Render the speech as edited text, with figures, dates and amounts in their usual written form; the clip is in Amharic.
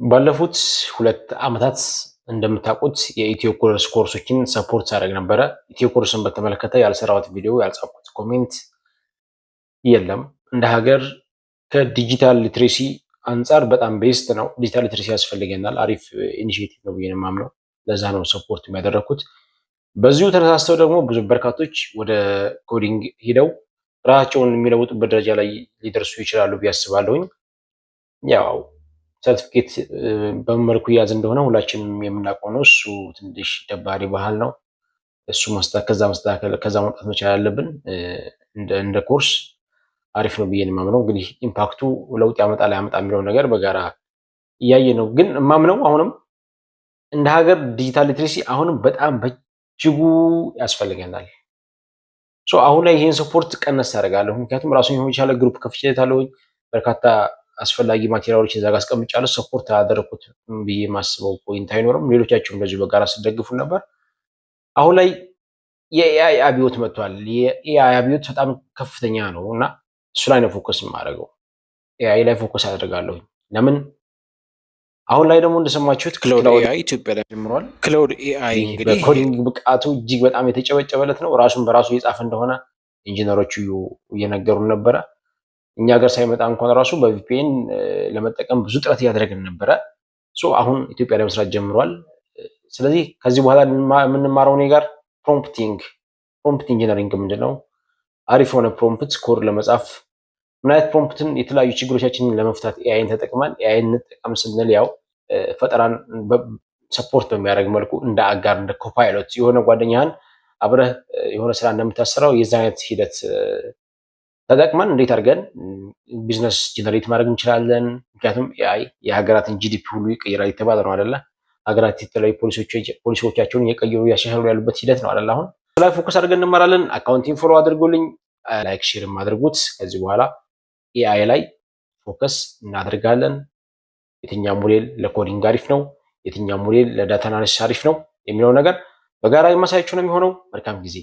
ባለፉት 2 ዓመታት እንደምታውቁት የኢትዮ ኮርስ ኮርሶችን support ሳደርግ ነበረ። ኢትዮ ኮርስን በተመለከተ ያልሰራሁት ቪዲዮ፣ ያልጻፍኩት comment የለም። እንደ ሀገር ከ digital literacy አንጻር በጣም best ነው። Digital literacy ያስፈልገናል። አሪፍ initiative ነው ብዬ ነው የማምነው። ለዛ ነው support የሚያደረግኩት። በዚሁ ተነሳስተው ደግሞ ብዙ በርካቶች ወደ coding ሄደው ራሳቸውን የሚለውጡበት ደረጃ ላይ ሊደርሱ ይችላሉ ብዬ አስባለሁኝ። ያው ሰርቲፊኬት በምን መልኩ እያዝ እንደሆነ ሁላችንም የምናውቀው ነው። እሱ ትንሽ ደባሪ ባህል ነው። እሱ ከዛ መስተካከል፣ ከዛ መውጣት መቻል ያለብን። እንደ ኮርስ አሪፍ ነው ብዬ የማምነው። እንግዲህ impact ኡ ለውጥ ያመጣል ያመጣ የሚለውን ነገር በጋራ እያየ ነው። ግን የማምነው አሁንም እንደ ሀገር digital literacy አሁንም በጣም በእጅጉ ያስፈልገናል። አሁን ላይ ይህን support ቀነስ አደርጋለሁ። ምክንያቱም ራሱን የቻለ group ከፍቼለታለሁኝ። በርካታ አስፈላጊ material ኦች እዛ ጋር አስቀምጫለሁ። Support አደረኩት ብዬ የማስበው point አይኖርም። ሌሎቻችሁም እንደዚሁ በጋራ ስትደግፉ ነበር። አሁን ላይ የ AI አብዮት መጥቷል። የ AI አብዮት በጣም ከፍተኛ ነው እና እሱ ላይ ነው focus የማደርገው። AI ላይ focus አደርጋለሁ። ለምን አሁን ላይ ደግሞ እንደሰማችሁት Claude AI ኢትዮጵያ ላይ ጀምሯል። Claude AI እንግዲህ በ coding ብቃቱ እጅግ በጣም የተጨበጨበለት ነው። ራሱን በራሱ እየጻፈ እንደሆነ ኢንጂነሮቹ እየነገሩን ነበረ። እኛ ሀገር ሳይመጣ እንኳን ራሱ በ VPN ለመጠቀም ብዙ ጥረት እያደረግን ነበረ። አሁን ኢትዮጵያ ላይ መስራት ጀምሯል። ስለዚህ ከዚህ በኋላ የምንማረው እኔ ጋር prompting፣ prompt engineering ምንድን ነው? አሪፍ የሆነ prompt code ለመጻፍ ምን አይነት prompt ን፣ የተለያዩ ችግሮቻችንን ለመፍታት AI ን ተጠቅመን፣ AI ን እንጠቀም ስንል ያው ፈጠራን support በሚያደርግ መልኩ፣ እንደ አጋር፣ እንደ copilot፣ የሆነ ጓደኛህን አብረህ የሆነ ስራ እንደምታሰራው የዛ አይነት ሂደት ተጠቅመን እንዴት አድርገን business generate ማድረግ እንችላለን። ምክንያቱም AI የሀገራትን GDP ሁሉ ይቀይራል የተባለ ነው አይደለ? ሀገራት የተለያዩ ፖሊሲዎቻቸውን እየቀየሩ፣ እያሻሻሉ ያሉበት ሂደት ነው አይደለ? አሁን ላይ focus አድርገን እንማራለን። Account ኤን follow አድርጉልኝ፣ like share ም አድርጉት። ከዚህ በኋላ AI ላይ focus እናደርጋለን። የትኛው ሞዴል ለ coding አሪፍ ነው፣ የትኛው ሞዴል ለ data analysis አሪፍ ነው የሚለው ነገር በጋራ የማሳያችሁ ነው የሚሆነው። መልካም ጊዜ።